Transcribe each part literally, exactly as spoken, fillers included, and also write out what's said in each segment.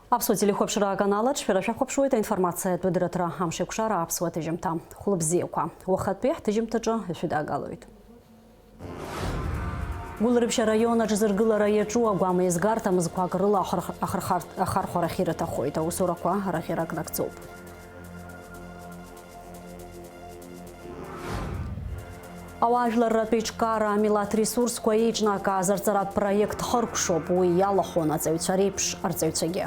Аԥсуа телехәаԥшра аканалаҿ шәара шәахәаԥшуеит аинформациатә дырраҭара Амшеикәшара аԥсуа ҭыжьымҭа. Хәлыбзиақәа. Уахатәи ҳҭыжьымҭаҿы шәыдаагалоит. Гәылрыԥшь араион аҿы зыргылара иаҿу агәам еизгарҭа мызқәак рыла ахырх-, ахырхарт-, ахархәарахь ирыҭахоит. Аусурақәа арахь ирак нагӡоуп. Ауаажәларратә еиҿкаара амилаҭ ресурсқәа еиҿнакааз арҵаратә проект хыркәшоуп, уи иалахәын аҵаҩцәа реиԥш арҵаҩцәагьы.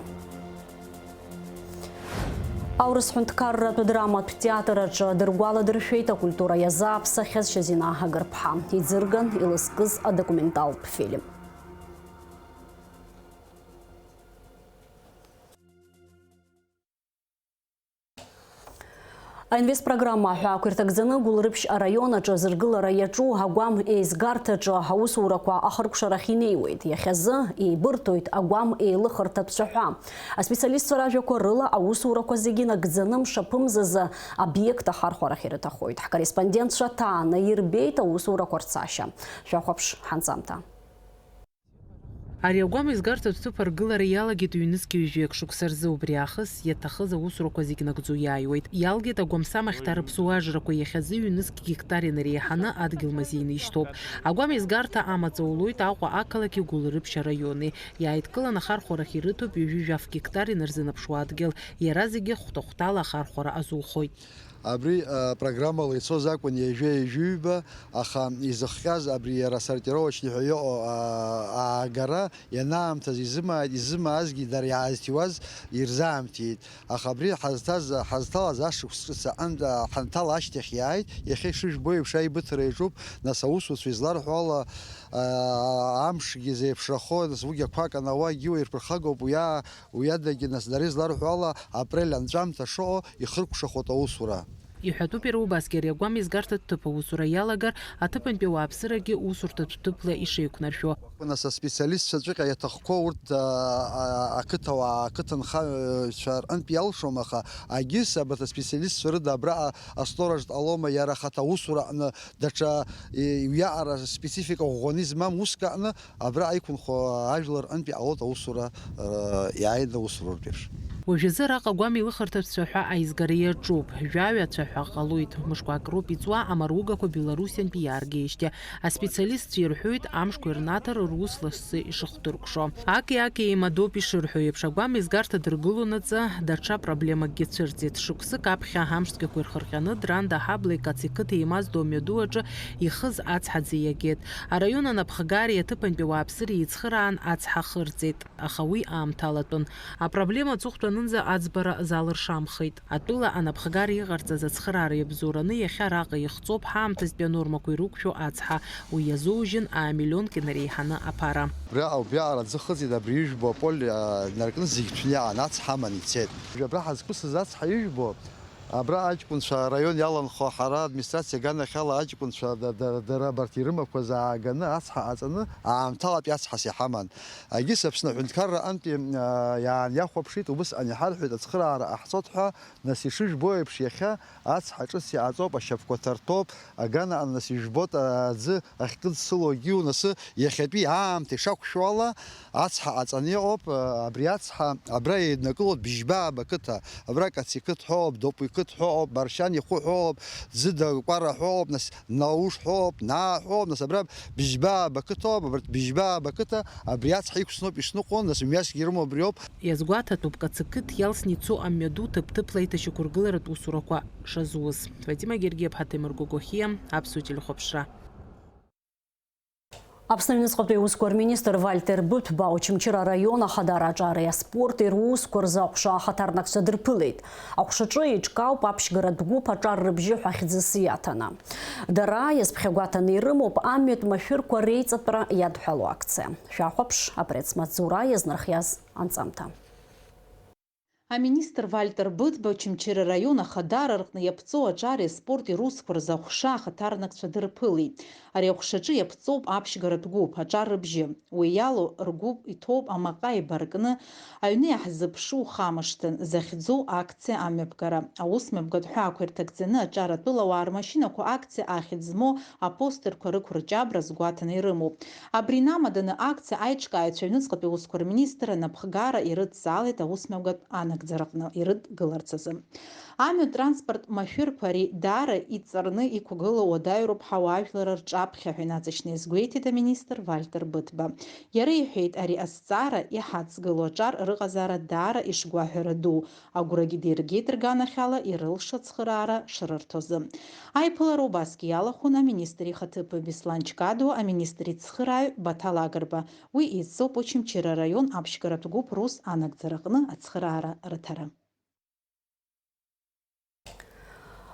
Аурыс ҳәынҭқарратә драматә театр аҿы дыргәаладыршәеит акультура иазааԥсахьаз Шьазина Агырԥҳа. Иӡырган илызкыз адокументалтә фильм. Аинвест программа аҳәаақәа ирҭагӡаны Гәылрыԥшь араион аҿы зыргылара иаҿу агәам еизгарҭаҿы аусурақәа ахыркәшарахь инеиуеит. Иахьазы еибырҭоит агәам еилыхырҭатә цәаҳәа. Аспециалистцәа ражәақәа рыла аусурақәа зегьы нагӡаны мшаԥымзазы обиект ахархәарахь ирыҭахоит. Ҳкорреспондентцәа ҭааны ирбеит аусурақәа рцашьа. Шәахәаԥш ҳанҵамҭа. Ари агәам еизгарҭатә ҭыԥ аргылара иалагеит ҩнызқь ҩажәи акы шықәса рзы. Убри аахыс иаҭахыз аусурақәа зегь нагӡо иааиуеит. Иалгеит агәамсам ахьҭарыԥсуа ажрақәа, иахьазы ҩнызқь гектар инареиҳаны адгьыл мазеины ишьҭоуп. Агәам еизгарҭа амаҵ аулоит Аҟәа ақалақьи Гәылрыԥшь араиони. Иааидкыланы ахархәарахь ирыҭоуп ҩажәи жәаф гектар инарзынаԥшуа адгьыл. Иара зегьы хәҭа-хәҭала ахархәара азухоит. Абри, а, программала ицоз акәын ҩажәа-ҩажәиҩба, аха изыхҟьаз абри иара асортировочный ҳәа иҟоу, а, аагара ианаамҭаз изымааит, изымаазгьы дара иаазҭиуаз ирзаамҭиит. Аха абри ҳазҭаз, ҳазҭалаз ашықәс ҿыц аҟынтә, а, ҳанҭала ашьҭахь иааит, иахьа ишыжәбо еиԥш аибыҭара иаҿуп, нас аусуцәа изларҳәо ала, а, амшгьы зеиԥшрахо, нас уигь ақәак анауагьы уаҩ ирԥырхагоуп, уи а-, Уи адагьы, нас, дара изларҳәо ала, апрель анҵәамҭа шыҟоу ихыркәшахоит аусура. Иҳәатәуп иара убасгьы ари агәам еизгарҭатә ҭыԥ аусура иалагар, аҭыԥантәи ауааԥсырагьы усурҭатә ҭыԥла ишеиқәнаршәо. Нас аспециалистцәа ҵәҟьа иаҭахқәоу урҭ, а, а, ақыҭауаа, ақыҭанхаҩцәа рҟынтә иалшом, аха агьыс абарҭ аспециалистцәа рыда абраҟа астораҿ дҟалома, иара ахаҭа аусура аҟны даҽа, и-, уиаҟара специфика ӷәӷәаны измам уск аҟны Абра аиқәынхо ажәлар рҟынтә иҟалоит аусура, р-, иааины аусура урҭ еиԥш. Уажәазы араҟа агәам еилыхырҭатә цәаҳәа аизгара иаҿуп. Жәаҩа цәаҳәа ҟалоит. Мышқәак роуп иҵуа амаругақәа Белоруссиантәи иааргеижьҭеи. Аспециалистцәа ирҳәоит, амшқәа ирнаҭар рус лассы ишыхдыркәшо. Аки-аки еимадоуп ишырҳәо еиԥш, агәам еизгарҭа дыргылонаҵы даҽа проблемакгьы цәырҵит. Шықәсык аԥхьа амшцәгьақәа ирхырҟьаны, Дранда Ҳабла икац иқыҭа еимаздо амҩаду аҿы ихыз ацҳаӡа иагеит. Араион анапхгареи аҭыԥантәи ауааԥсыреи еицхыраан ацҳа хырҵеит, аха уи аамҭалатәын. Апроблема аҵыхәтәанынӡа аӡбара залыршамхеит. Атәыла анапхгара иҟарҵаз ацхыраара иабзоураны иахьа араҟа ихҵоуп ҳаамҭазтәи анормақәа ирықәшәо ацҳа. Уи иазоужьын аа миллионк инареиҳаны аԥара. Абра убриаҟара аӡы хыҵит, абри ижәбо аполь, а, инаркны зегь ҭәны иаан, ацҳа аман ицеит. Абра ҳазқәысыз ацҳа ижәбо, Абра аҷкәынцәа, араион иаланхо ҳара администрациа аганахьала аҷкәынцәа да-, да-, дара абарҭ ирымақәаз ааганы ацҳа ҟаҵаны, аамҭалатәи ацҳас иҳаман. Егьыс Аԥсны аҳәынҭқарра аҟынтәи, а, иаан иахәаԥшит, убысҟан иҳарҳәеит, ацхыраара ҟаҳҵоит ҳәа, нас ишыжәбо еиԥш, иахьа ацҳа ҿыц иҟаҵоуп, ашьапқәа ҭартәоуп, аган аҟны нас ижәбоит аӡы ахькыдсылогьы, нас иахьатәи аамҭа ишақәшәо ала, Ацҳа ҟаҵаны иҟоуп, абри ацҳа абра еиднакылоит Бжьбаба қыҭа, абра Каци қыҭ ҳәоуп, Допуи қыҭ ҳәоуп, Маршьани хәы ҳәоуп, Ӡыда Кәара ҳәоуп, нас Науш ҳәоуп, Наа ҳәоуп, нас абра Бжьбаба қыҭоуп, абарҭ Бжьбаба қыҭа абри ацҳа иқәсноуп ишныҟәо, нас мҩасгьы ирымоу абриоуп. Иазгәаҭатәуп Каци қыҭ иалсны ицо амҩаду ҭыԥ-ҭыԥла аиҭашьақәыргыларатә усурақәа шазуз. Фатима Гергиаԥҳа, Ҭемыр Гогохиа, Аԥсуа телехәаԥшра. Аԥсны аҩныҵҟатәи аусқәа рминистр Вальтер Быҭәба Очамчыра араион ахадара аҿареи аспорти русқәа рзы аҟәша ахаҭарнакцәа дырԥылеит. Аҟәшаҿы еиҿкаауп аԥшьгаратә гәыԥ аҿар рыбжьы ҳәа хьӡыс иаҭаны. Дара иазԥхьагәаҭаны ирымоуп амҩатә машәырқәа реиҵатәра иадҳәало акциа. Шәахәаԥш, апресс-маҵзура иазнархиаз анҵамҭа. Аминистр Вальтер Быҭба Очамчыра араион Ахадара рҟны иаԥҵоу аҿари аспорти русқәа рзы аҟәша ахаҭарнакцәа дырԥылеит. Ари аҟәшаҿы иаԥҵоуп аԥшьгаратә гәыԥ, аҿар рыбжьы. Уи иалоу ргәыԥ иҭоуп амаҟа еибаркны, аҩны иаҳзыԥшу ухамышҭын, захьӡу акциа амҩаԥгара. Аусмҩаԥгатә ҳәаақәа ирҭагӡаны аҿар атәылауаа рмашьынақәа акциа ахьӡ змоу апостерқәа рықәырҷабра азгәаҭаны ирымоуп. Абри инамаданы акциа аиҿкааҩцәа аҩныҵҟатәи аусқәа рминистрра анапхгара ирыдҵаалеит аусмҩаԥгатә анагӡараҟны ирыдгыларц азы. Амҩа транспорт машәырқәа ари даара иҵарны иқәгылоу уадаҩроуп ҳауаажәлар рҿаԥхьа ҳәа инаҵшьны иазгәеиҭеит аминистр Вальтер Быҭба. Иара иҳәеит, ари азҵаара иҳацгылоу аҿар рыҟазаара даара ишгәаҳәара ду, агәрагьы диргеит рганахьала ирылшо ацхыраара шрырҭо азы. Аиԥылара убасгьы иалахәын аминистр ихаҭыԥуаҩ Беслан Чкадуа, аминистр ицхырааҩ Баҭал Агрба. Уи еиццоуп Очамчыра араион аԥшьгаратә гәыԥ рус анагӡараҟны ацхыраара рыҭара.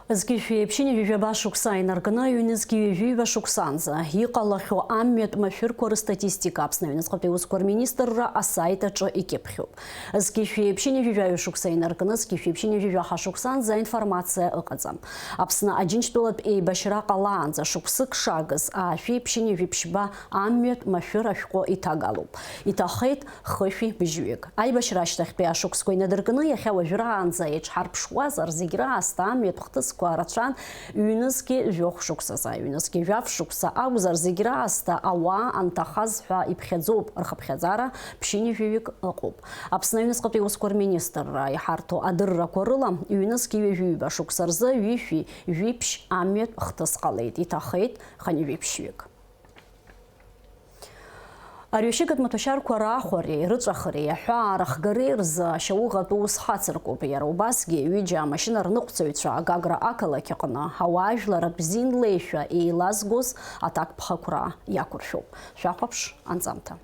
Зқьи жәшәи ԥшьынҩажәи жәаба шықәса инаркны, ҩнызқьи ҩажәи жәаба шықәсанӡа иҟалахьоу амҩатә машәырқәа рыстатистика Аԥсны аҩныҵҟатәи аусқәа рминистрра асайт аҿы икьыԥхьуп. Зқьи жәшәи ԥшьынҩажәи жәаҩа шықәса инаркны, зқьи жәшәи ԥшьынҩажәи жәаха шықәсанӡа аинформациа ыҟаӡам. Аԥсны Аџьынџьтәылатә еибашьра ҟалаанӡа шықәсык шагыз аашәи ԥшьынҩажәи ԥшьба амҩатә машәыр ашәҟәы иҭагалоуп. Иҭахеит хышәи быжьҩык. Аибашьра ашьҭахьтәи ашықәсқәа инадыркны, иахьа уажәраанӡа еиҿҳарԥшуазар, зегь раасҭа амҩатә хҭысқәа рацәан, ҩнызқьи жәохә шықәсазы, ҩнызқьи жәаф шықәса акәзар, зегь раасҭа ауаа анҭахаз ҳәа иԥхьаӡоуп, рхыԥхьаӡара ԥшьынҩажәаҩык ыҟоуп. Аԥсны аҩныҵҟатәи аусқәа рминистрра иҳарҭо адыррақәа рыла, ҩнызқьи ҩажәи ҩба шықәса рзы ҩышәи жәиԥшь амҩатә хҭыс ҟалеит, иҭахеит хынҩажәи ԥшьҩык. Арҩашьыгатә маҭәашьарқәа раахәареи рыҵәахреи аҳәаа рыхгареи рзы ашьауӷатә ус хацыркуп. Иара убасгьы ҩыџьа амашьына рныҟәцаҩцәа Гагра ақалақь аҟны ауаажәларратә зинлеишәа еилазгоз аҭакԥхықәра иақәыршәуп. Шәахәаԥш анҵамҭа.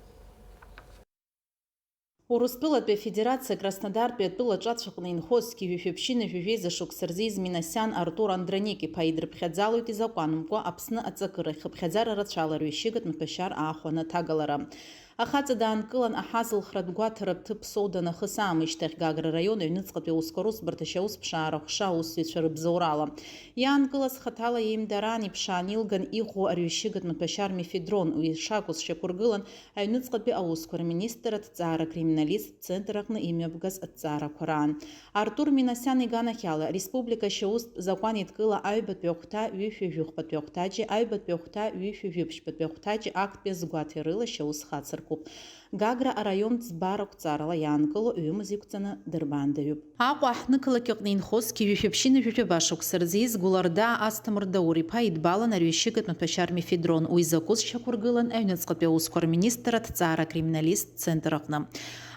Урыстәылатәи Афедерациа Краснодартәи атәыла ҿацә аҟны инхо зқьи жәшәи ԥшьынҩажәи жәеиза шықәса рзы ииз Минасиан Артур Андроник-иԥа идырԥхьаӡалоит изакәанымкәа Аԥсны аҵакыра хыԥхьаӡара рацәала арҩашьыгатә маҭәашьар аахәаны аҭагалара. Ахаҵа даанкылан, аҳазылхратә гәаҭаратә ҭыԥ Соуда нахыс аамышьҭахь Гагра раион аҩныҵҟатәи аусқәа русбарҭа ашьаусԥшаара аҟәша аусзуҩцәа рыбзоурала. Иаанкылаз хаҭала иеимдараан иԥшаан илган иӷәӷәоу арҩашьыгатә маҭәашьар мефедрон, уи шакәыз шьақәыргылан, Аҩныҵҟатәи аусқәа рминистр аҭҵаара акриминалисттә центр аҟны имҩаԥгаз аҭҵаарақәа раан. Артур Минасиан иганахьала, республика ашьаустә закәан еидкыла аҩбатәи ахәҭа, ҩышәи жәыхәбатәи ахәҭаҷи, аҩбатәи ахәҭа, ҩышәи жәиԥшьбатәи ахәҭаҷи актәи азгәаҭеи рыла ашьаус хацыркуп. Гагра араион ӡбара ақәҵарала иаанкыло ҩымз иқәҵаны дырбаандаҩуп. Аҟәа аҳҭнықалақь аҟны инхо зқьи жәшәи ԥшьынҩажәи жәаба шықәса рзы ииз Гәларда Асҭамыр Даур-иԥа идбалан арҩашьыгатә маҭәашьар мефедрон, уи закәыз шьақәыргылан аҩныҵҟатәи аусқәа рминистр аҭҵаара акриминалисттә центр аҟны.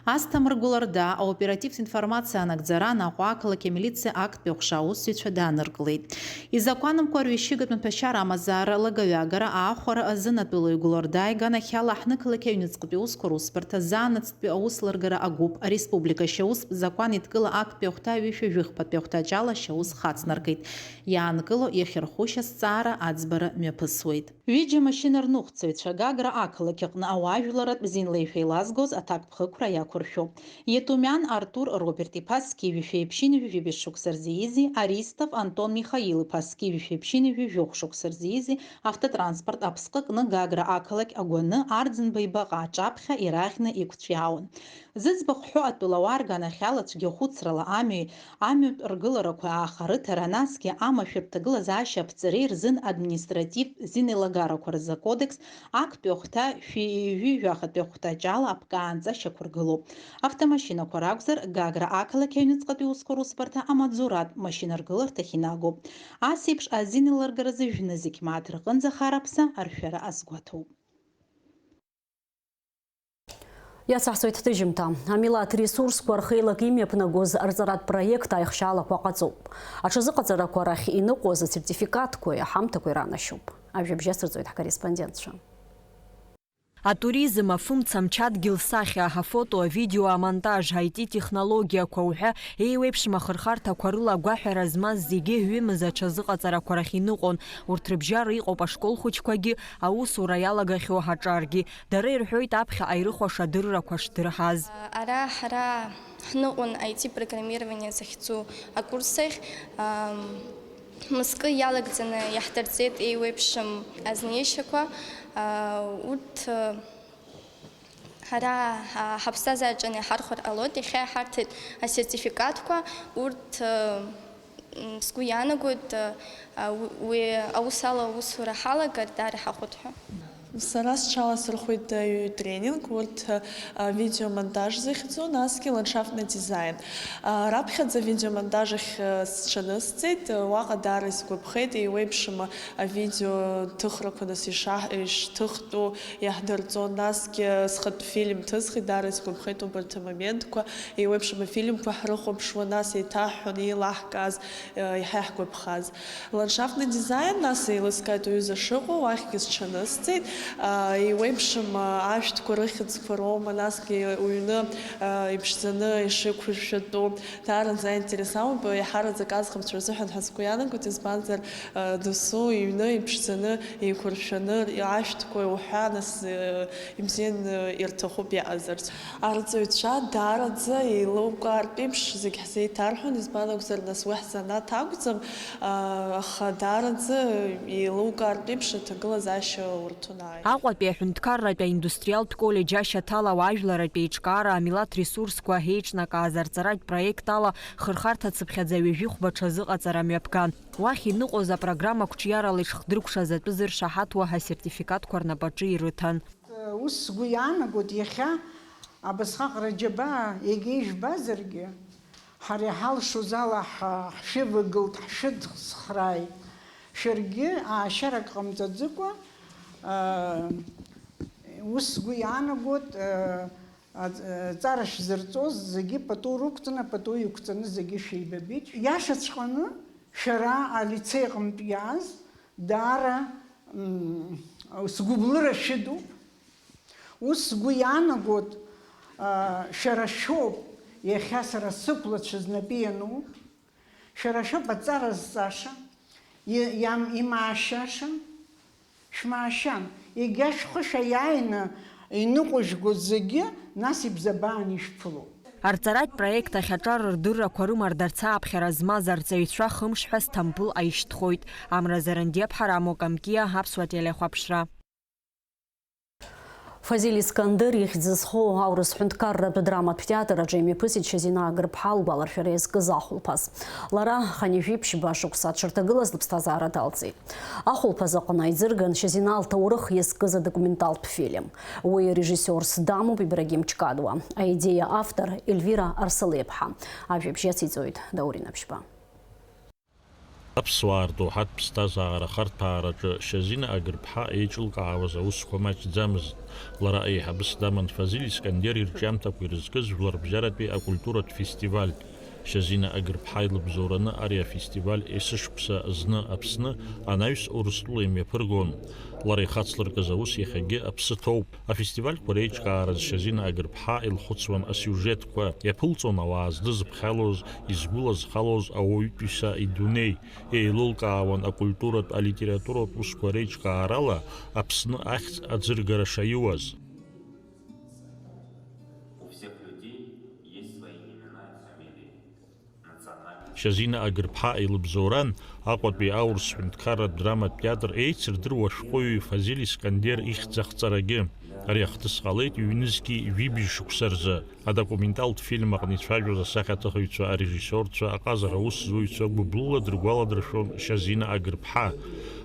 Асҭамыр Гәларда аоперативтә информациа анагӡара Аҟәа ақалақь амилициа актәи аҟәша аусзуҩцәа дааныркылеит. Изакәанымкәа арҩашьыгатә маҭәашьар амазаара, лагаҩагара, аахәара азын атәылаҩ Гәларда иганахьала аҳҭнықалақь аҩныҵҟатәи аусқәа русбарҭа заанаҵ Аԥсны аусеилыргара агәыԥ, ареспублика ашьаустә закәан еидкыла актәи ахәҭа ҩышәи жәыхԥатәи ахәҭаҷ ала ашьаус хацнаркит. Иаанкыло иахьырхушьа азҵаара аӡбара мҩаԥысуеит. Ҩыџьа амашьына рныҟәцаҩцәа Гагра ақалақь аҟны ауаажәларратә зинлеишәа еилазгоз аҭакԥхықәра иақәыршәуп. Иатумиан Артур Роберт-иԥа зқьи жәшәи ԥшьынҩажәи жәибжь шықәса рзы иизи, Аристов Антон Михаил-иԥа зқьи жәшәи ԥшьынҩажәи жәохә шықәса рзы иизи, автотранспорт аԥсҟы кны Гагра ақалақь агәаны Арӡынба ибаҟа аҿаԥхьа ираӷьны иқәҵәиаауан. Зыӡбахә ҳәо атәылауаа рганахьала цәгьахәыцрала амҩеи амҩатә ргыларақәеи ааха рыҭара, насгьы амашәыртә ҭагылазаашьа аԥҵареи рзын административтә зинеилагарақәа рзы акодекс актәи ахәҭа шәи жәахатәи ахәҭаҷ ала аԥкаанҵа шьақәыргылоуп. Автомашьынақәа ракәзар, Гагра ақалақь аҩныҵҟатәи аусқәа русбарҭа амаҵзуратә машьынаргыларҭахь инагоуп. Ас еиԥш азинеилыргаразы жәнызқь мааҭ рҟынӡа ахараԥса аршәара азгәаҭоуп. Иацаҳҵоит ҳҭыжьымҭа. Амилаҭ ресурсқәа рхеилак имҩаԥнагоз рҵаратә проект аихшьаалақәа ҟаҵоуп. Аҽазыҟаҵарақәа рахь иныҟәоз асертификатқәеи аҳамҭақәеи ранашьоуп. Ажәабжь асырҵоит ҳкорреспондентцәа. Атуризм, афымца, амчадгьыл сахьа, афото, авидео, амонтаж, I T технологиақәа уҳәа еиуеиԥшым ахырхарҭақәа рыла агәаҳәара змаз зегьы ҩымыз аҽазыҟаҵарақәа рахь иныҟәон. Урҭ рыбжьара иҟоуп ашкол хәыҷқәагьы, аусура иалагахьоу аҿаргьы. Дара ирҳәоит аԥхьаҟа ирыхәаша адыррақәа шдырҳаз. Ара ҳара Ҳныҟәон I T программирование захьӡу акурс ахь, ам, мызкы иалагӡаны иаҳдырҵеит еиуеиԥшым азнеишьақәа, аа, урҭ, ы, ҳара, ҳа-, ҳаԥсҭазаараҿы иҳархәар ҟалоит, иахьа иҳарҭеит асертификатқәа, урҭ, ы, м, сгәы иаанагоит, ы, а, уи, уи аус ала аусура ҳалагар, даара ҳахәоит ҳәа. Сара сҽаласырхәит аҩ-, тренинг, урҭ, а, видеомонтаж захьӡу, насгьы ландшафтный дизайн. А, раԥхьаӡа авидеомонтаж ахь, а, сҽанысҵеит, а, уаҟа даара исгәаԥхеит, еиуеиԥшым авидео ҭыхрақәа нас ишаҳ-, ишҭыхтәу иаҳдырҵон, насгьы схатә фильм ҭысхит, даара исгәаԥхеит убарҭ амоментқәа, еиуеиԥшым афильмқәа ҳрыхәаԥшуан, нас еиҭаҳҳәон еилаҳкааз, а, иаҳа иаҳгәаԥхаз. Ландшафтный дизайн, нас, еилыскааит уҩыза шыҟоу, уахьгьы сҽанысҵеит. Аа, еиуеиԥшым, аа, ашәҭқәа рыхьӡқәа роума, насгьы уҩны, аа, иԥшӡаны ишеиқәыршәатәу. Даараӡа аинтерес амоуп, еиҳараӡак аӡӷабцәа рзыҳәан ҳәа сгәы иаанагоит, избанзар, аа, досу иҩны иԥшӡаны, еиқәыршәаны, ашәҭқәа уҳәа, нас, аа, ибзианы ирҭахуп иаҟазарц. Арҵаҩцәа даараӡа еилукаартә еиԥш зегь ҳзеиҭарҳәон, избан акәзар, нас уи ҳзанааҭ акәӡам, аа, аха даараӡа еилукаартә еиԥш аҭагылазаашьа урҭон ааи. Аҟәатәи аҳәынҭқарратә аиндустриалтә коллеџь ашьаҭалауа ажәларатә еиҿкаара амилаҭ ресурсқәа еиҿнакааз арҵаратә проект ала хырхарҭа цыԥхьаӡа ҩажәи хәба ҽазыҟаҵара мҩаԥган. Уахь иныҟәоз апрограмма қәҿиарала ишхдыркәшаз атәы зыршаҳаҭуа ҳәа асертификатқәа рнапаҿы ирыҭан. Ус сгәы иаанагоит, иахьа абасҟак раџьабаа егьа ижәбазаргьы, ҳара иҳалшоз ала ҳа-, ҳшәывагылт, ҳшәыцхрааит. Шәаргьы аашьарак ҟамҵаӡыкәа, аа, ус сгәы иаанагоит, аа, аҵ-, аҵара шәзырҵоз зегьы пату рықәҵаны, апату иқәҵаны зегьы шәеибабеит. Иашаҵәҟьаны шәара алицеи аҟынтә иааз даара, м, сгәыблыра шәыдуп. Ус сгәы иаанагоит, а, шәара шәоуп иахьа сара сықәлацәа знапы иану, шәара шәоуп аҵара зҵаша, и-, иам-, имаашьаша, шәмаашьан, егьа шәхы шәаиааины иныҟәыжәго зегьы, нас ибзабаан ишәԥыло. Арҵаратә проект ахь аҿар рдыррақәа рымардарц ааԥхьара змаз арҵаҩцәа хымш ҳәа Сҭампыл аишьҭхоит. Амра Зарандиаԥҳа, Рамо Камкиа, Аԥсуа телехәаԥшра. Фазиль Искандер ихьӡ зхоу аурыс ҳәынҭқарратә драматә театр аҿы имҩаԥысит Шьазина Агрԥҳа лгәаларшәара иазкыз ахәылԥаз. Лара хынҩажәи ԥшьба шықәса дшырҭагылаз лыԥсҭазаара далҵит. Ахәылԥаз аҟны иӡырган Шьазина лҭоурых иазкыз адокументалтә фильм. Уи арежиссиорс дамоуп Ибрагим Чкадуа, аидеиа автор Ельвира Арсалиаԥҳа. Ажәабжь иациҵоит Даурен Аԥшьба. Аԥсуаа рдоуҳатә ԥсҭазаара ахарҭәаараҿы Шьазина Агрԥҳа еиҿылкаауаз аусқәа маҷӡамызт. Лара аиҳабыс даман Фазиль Искандер ирҿиамҭақәа ирызкыз жәларбжьаратәи акультуратә фестиваль. Шьазина Агрԥҳа илыбзоураны ари афестиваль есышықәса зны Аԥсны, анаҩс Урыстәыла имҩаԥыргон. Лара ихацлыркыз аус иахьагьы аԥсы ҭоуп. Афестивальқәа реиҿкаараз Шьазина Агрԥҳа илхәыцуан асиужетқәа, иаԥылҵон ауаа здызыԥхьалоз, изгәылазхалоз ауаҩытәыҩса идунеи, еилылкаауан акультуратә, алитературатә усқәа реиҿкаарала Аԥсны ахьӡ аӡыргара шаиуаз. У всех людей есть свои имена и фамилии. Шьазина Агрԥҳа илыбзоуран Аҟәатәи аурыс ҳәынҭқарратә драматә театр еицырдыруа ашәҟәыҩҩы Фазиль Искандер ихьӡ ахҵарагьы. Ари ахҭыс ҟалеит ҩнызқьи жәибжь шықәса рзы. Адокументалтә фильм аҟны ицәажәоз асахьаҭыхыҩцәа, арежиссиорцәа, аҟазара аусзуҩцәа гәыблыла дрыгәаладыршәон Шьазина Агрԥҳа.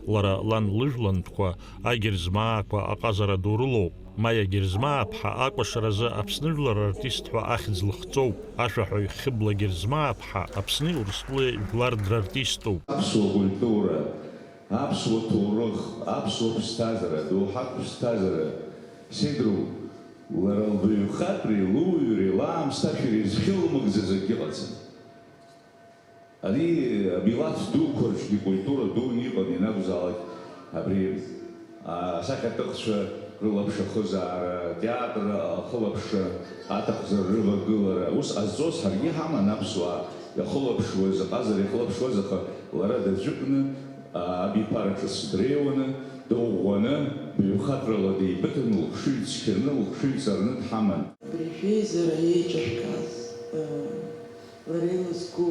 Лара лан лыжәлантәқәа, агерзмаақәа аҟазара ду рылоуп. Маиа Герзмааԥҳа акәашаразы Аԥсны жәлар рартист ҳәа ахьӡ лыхҵоуп. Ашәаҳәаҩ Хьыбла Герзмааԥҳа Аԥсни Урыстәылеи жәлар драртиступ. Аԥсуа культура, аԥсуа ҭоурых, аԥсуа ԥсҭазаара, доуҳатә ԥсҭазаара, сеидроу, лара лбаҩхатәреи луаҩреи лаамсҭашәареи зхьылмыгӡаз акгьы ыҟаӡам. Ари амилаҭ дуқәа рҿгьы культура дуны иҟан ианакәзаалак, абри асахьаҭыхцәа рылаԥш ахызаара, атеатр ахылаԥшра, аҭахӡара рывагылара, ус ҟазҵоз ҳаргьы ҳаман аԥсуаа иахылаԥшуаз, аҟазара иахылаԥшуаз, аха лара даӡәыкны, абиԥара ҿыц дреиуаны, дыӷәӷәаны, баҩхатәрала деибыҭаны, лыхшыҩ цқьаны, лыхшыҩ ҵарны дҳаман. Абри шәеизара еиҿышәкааз, э, Сгәы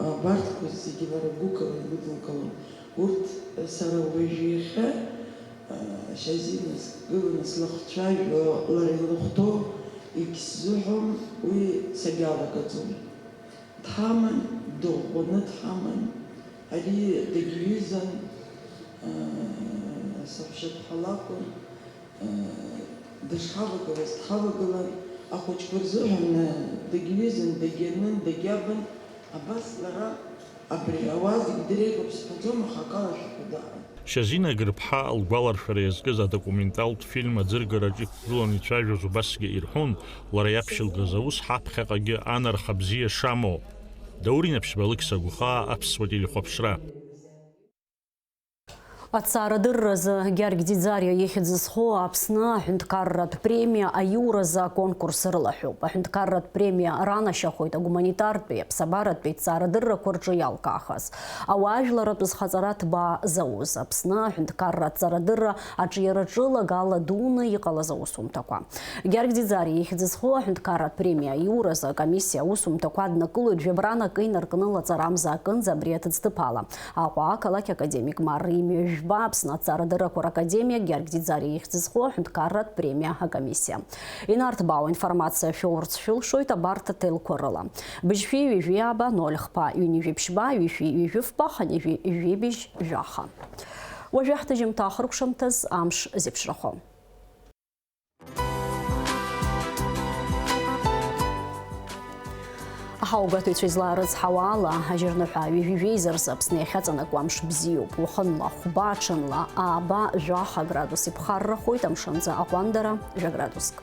абарҭқәа зегьы лара гәыкала игәыдылкылон. Урҭ сара уажә иахьа, а, Шьазина сгыланы слыхцәажәо, лара илыхәҭоу егьсзыҳәом, уи сагьалагаӡом. Дҳаман, дыӷәӷәаны дҳаман. Ари дагьҩызан, а, саҳәшьаԥҳа лакәын. Дышҳавагылаз дҳавагылан, ахәыҷқәа рзыҳәан дагьҩызан, дагьанын, дагьабын, абас лара абри ауаа зегь дреиӷьуп сҳәаӡом, аха акалашәақәа даҟан. Шьазина Гырԥҳа лгәаларшәара иазкыз адокументалтә фильм аӡыргараҿ иқәгыланы ицәажәоз убасгьы ирҳәон, лара иаԥшьылгаз аус ҳаԥхьаҟагьы анарха бзиа шамоу. Даур Инаԥшьба, Алықьса Гәхаа, Аԥсуа телехәаԥшра. Аҭҵаарадырразы Гьаргь Ӡиӡариа ихьӡ зху Аԥсны аҳәынҭқарратә премиа аиуразы аконкурс рылаҳәоуп. Аҳәынҭқарратә премиа ранашьахоит агуманитартәи, аԥсабаратәи ҭҵаарадыррақәа рҿы иалкаахаз, ауаажәларратә зхаҵара ҭбаа зауз, Аԥсны аҳәынҭқарра аҭҵаарадырра аҿиараҿы лагала дуны иҟалаз аусумҭақәа. Гьаргь Ӡиӡариа ихьӡ зху аҳәынҭқарратә премиа аиуразы акомиссиа аусумҭақәа аднакылоит жәабран акы инаркны лаҵарамза акынӡа абри аҭыӡҭыԥ ала. Аҟәа ақалақь академик Марр имҩа жәба, Аԥсны аҭҵаарадыррақәа ракадемиа Гьаргь Ӡиӡариа ихьӡ зху аҳәынҭқарратә премиа акомиссиа. Инарҭбаау информациа шәоурц шәылшоит абарҭ аҭелқәа рыла: быжьшәи ҩажәи ааба, ноль хԥа ҩынҩажәи ԥшьба, ҩышәи ҩажәи фба, хынҩажәи ҩажәи быжь жәаха. Уажәы ҳҭыжьымҭа ахыркәшамҭаз амш зеиԥшрахо. Аҳауагәаҭаҩцәа излаарыцҳауа ала, ажьырныҳәа ҩажәи жәеиза рзы Аԥсны иахьаҵанакуа амш бзиоуп. Уахынла хәба, ҽынла ааба, жәаха градус иԥхаррахоит, амшынӡы аҟәандара жәа градуск.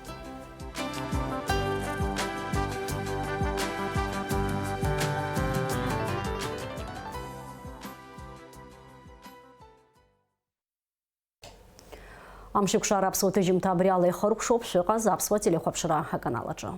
Амшеикәшара аԥсуа ҭыжьымҭа абри ала ихыркәшоуп, шәыҟаз аԥсуа телехәаԥшра аканал аҿы.